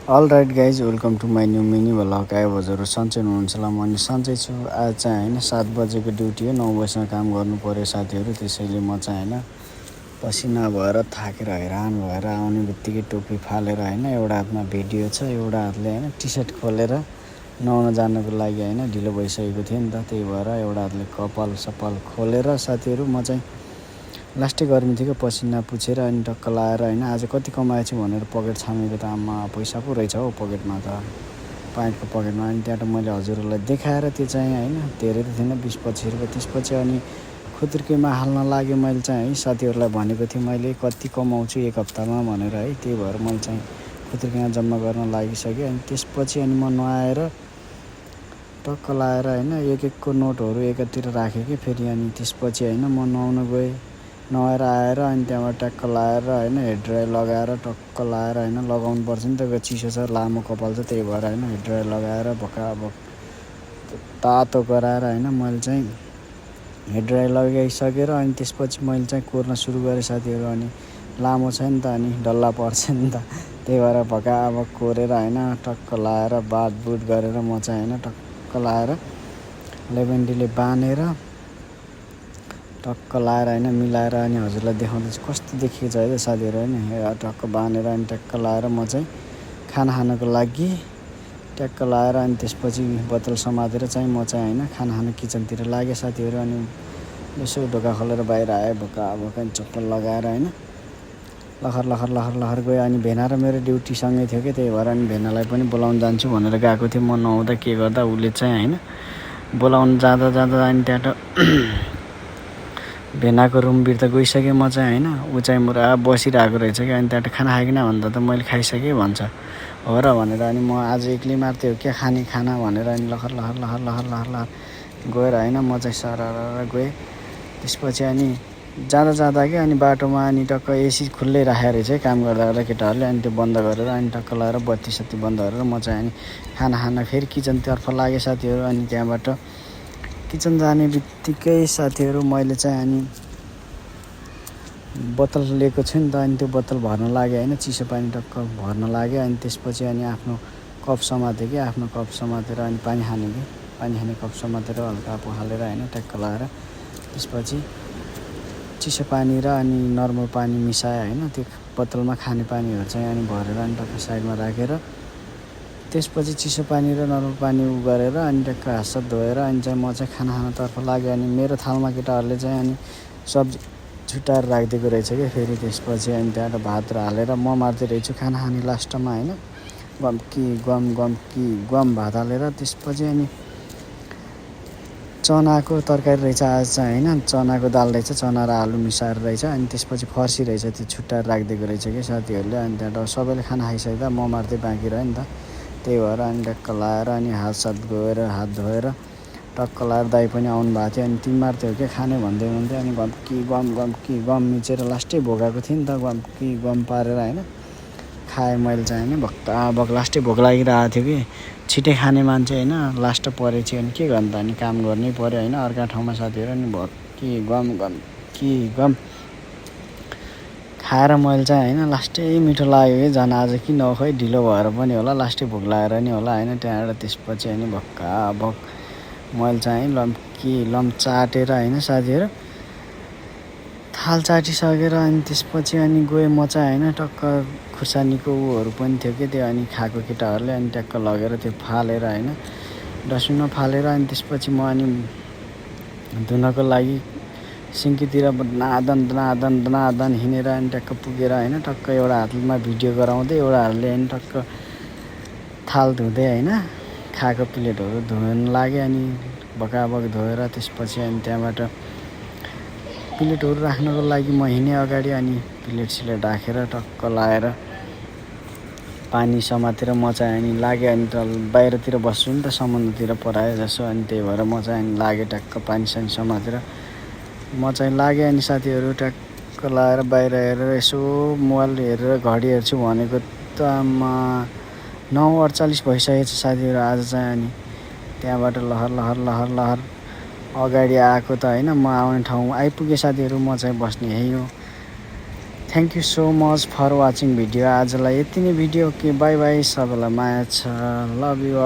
All right guys, welcome to my new mini vlog. हजुरहरू सन्चै हुनुहुन्छ होला? म नि सन्चै छु। आज चाहिँ होइन 7 बजेको ड्युटी हो, 9 बजीसम्म काम गर्नु पऱ्यो साथीहरू। त्यसैले म चाहिँ होइन पसिना भएर थाकेर हैरान भएर आउने बित्तिकै टोपी फालेर होइन एउटा हातमा भिडियो छ, एउटा हातले होइन टी सर्ट खोलेर नुहाउन जानको लागि होइन ढिलो भइसकेको थियो नि त, त्यही भएर एउटा हातले कपाल सपाल खोलेर साथीहरू म चाहिँ लास्टै गर्मी थियो क्या, पसिना पुछेर अनि टक्क लाएर होइन आज कति कमाएछु भनेर पकेट छामेको त आमा पैसा पो रहेछ हौ पकेटमा त, प्यान्टको पकेटमा। अनि त्यहाँबाट मैले हजुरहरूलाई देखाएर त्यो चाहिँ होइन धेरै त थिएन, 20-25 रुपियाँ। त्यसपछि अनि खुत्रुकेमा हाल्न लाग्यो मैले चाहिँ है, साथीहरूलाई भनेको थिएँ मैले कति कमाउँछु एक हप्तामा भनेर है, त्यही भएर मैले चाहिँ खुत्रुकेमा जम्मा गर्न लागिसकेँ। अनि त्यसपछि अनि म नुहाएर टक्क लाएर होइन एक एकको नोटहरू एकातिर राखेँ कि फेरि। अनि त्यसपछि होइन म नुहाउन गएँ, नुहाएर आएर अनि त्यहाँबाट ट्याक्क लाएर होइन हेयर ड्रायर लगाएर टक्क लाएर होइन लगाउनु पर्छ नि त, चिसो छ लामो कपाल छ, त्यही भएर होइन हेयर ड्रायर लगाएर भकाभक तातो गराएर होइन मैले चाहिँ हेयर ड्रायर लगाइसकेर अनि त्यसपछि मैले चाहिँ कोर्न सुरु गरेँ साथीहरू। अनि लामो छ नि त अनि डल्ला पर्छ नि त, त्यही भएर भकाभक कोरेर होइन टक्क लाएर बाटबुट गरेर म चाहिँ होइन टक्क लाएर लेबेन्डीले बाँधेर टक्क लाएर होइन मिलाएर अनि हजुरलाई देखाउँदैछु कस्तो देखिएको छ है त साथीहरू होइन। टक्क बाँधेर अनि ट्याक्क लाएर म चाहिँ खाना खानको लागि ट्याक्क लाएर अनि त्यसपछि बोतल समातेर चाहिँ म चाहिँ होइन खाना खानु किचनतिर लागेँ साथीहरू। अनि यसो ढोका खोलेर बाहिर आएँ भकाभक अनि चप्पल लगाएर होइन लखर लखर लखर लखर गयो। अनि भेना र मेरो ड्युटी सँगै थियो कि, त्यही भएर अनि भेनालाई पनि बोलाउनु जान्छु भनेर गएको थिएँ। म नहुँदा के गर्दा उसले चाहिँ होइन बोलाउनु जाँदा जाँदा अनि त्यहाँबाट भेनाको रुमभित्र गइसकेँ म चाहिँ होइन। ऊ चाहिँ मुरा बसिरहेको रहेछ क्या, अनि त्यहाँबाट खाना खाइकिन भन्दा त मैले खाइसकेँ भन्छ। हो र भनेर अनि म आज एक्लै मात्रै हो क्या खाने खाना भनेर अनि लखर लखर लखर लखर लखर लखर गएर होइन म चाहिँ सरर गएँ। त्यसपछि अनि जाँदा जाँदा क्या अनि बाटोमा अनि टक्क एसी खुल्लै राखेको रहेछ है काम गर्दा गर्दा केटाहरूले, अनि त्यो बन्द गरेर अनि टक्क लगाएर बत्ती सत्ती बन्द गरेर म चाहिँ अनि खाना खान फेरि किचनतर्फ लागेँ साथीहरू। अनि त्यहाँबाट किचन जाने बित्तिकै साथीहरू मैले चाहिँ अनि बोतल लिएको छु नि त, अनि त्यो बोतल भर्न लाग्यो होइन, चिसो पानी टक्क भर्न लाग्यो। अनि त्यसपछि अनि आफ्नो कप समातेँ कि, आफ्नो कप समातेर अनि पानी खाने कप समातेर हल्का आफू हालेर होइन ट्याक्क लगाएर त्यसपछि चिसो पानी र अनि नर्मल पानी मिसाएँ होइन त्यो बोतलमा खाने पानीहरू चाहिँ अनि भरेर अनि टक्क साइडमा राखेर त्यसपछि चिसो पानी र नर्मल पानी गरेर अनि ट्याक्क हातसात धोएर अनि चाहिँ म चाहिँ खाना खानतर्फ लाग्यो। अनि मेरो थालमा केटाहरूले चाहिँ अनि सब्जी छुट्याएर राखिदिएको रहेछ क्या फेरि। त्यसपछि अनि त्यहाँबाट भातहरू हालेर म मार्दै रहेछु खाना खाने लास्टमा होइन, गम भात हालेर। त्यसपछि अनि चनाको तरकारी रहेछ आज चाहिँ होइन, चनाको दाल रहेछ, चना र आलु मिसाएर रहेछ। अनि त्यसपछि फर्सी रहेछ, त्यो छुट्याएर राखिदिएको रहेछ कि साथीहरूले। अनि त्यहाँबाट सबैले खाना खाइसक्दा म मार्दै बाँकी रह्यो नि त, त्यही भएर अनि टक्क लाएर अनि हातसात गएर हात धोएर टक्क लाएर दाइ पनि आउनु भएको थियो। अनि तिमी मार्दै हो क्या खाने भन्दै अनि गम मिचेर लास्टै भोगाएको थिएँ नि त, गम पारेर होइन खाएँ मैले चाहिँ होइन भक्क लास्टै भोक लागिरहेको थियो कि, छिटै खाने मान्छे होइन लास्ट परेपछि अनि के गर्नु त, अनि काम गर्नै पऱ्यो होइन अर्का ठाउँमा साथीहरू। अनि गम खाएर मैले चाहिँ होइन लास्टै मिठो लाग्यो कि, झन् आज किन हो खै ढिलो भएर पनि होला, लास्टै भोक लागेर नि होला होइन। त्यहाँबाट त्यसपछि अनि भक्क मैले चाहिँ लम चाटेर होइन साथीहरू थाल चाटिसकेर अनि त्यसपछि अनि गएँ म चाहिँ होइन टक्क खुर्सानीको ऊहरू पनि थियो कि त्यो अनि खाएको केटाहरूले अनि ट्याक्क लगेर त्यो फालेर होइन डस्टबिनमा फालेर अनि त्यसपछि म अनि धुनको लागि सिन्कीतिर दनादन हिँडेर अनि ट्याक्क पुगेर होइन टक्क एउटा हातमा भिडियो गराउँदै एउटा हातले अनि टक्क थाल धुँदै होइन खाएको प्लेटहरू धुन लाग्यो। अनि बकाबक धोएर त्यसपछि अनि त्यहाँबाट प्लेटहरू राख्नको लागि म हिँडेँ अगाडि। अनि प्लेट सिलेट राखेर टक्क लाएर पानी समातेर म चाहिँ अनि लागेँ। अनि त बाहिरतिर बस्छु नि त समुद्रतिर परायो जसो, अनि त्यही भएर म चाहिँ अनि लागेँ टक्क पानी सानी समातेर म चाहिँ लागेँ। अनि साथीहरू ट्याक्क लाएर बाहिर हेरेर यसो मोबाइल हेरेर घडी हेर्छु भनेको त आमा 9:48 भइसकेको छ साथीहरू आज चाहिँ। अनि त्यहाँबाट लहर अगाडि आएको त होइन, म आउने ठाउँ आइपुगेँ साथीहरू, म चाहिँ बस्ने यही हो। Thank you so much for watching video. आजलाई यति नै भिडियो। ओके बाई बाई, सबैलाई माया छ, लभ यु।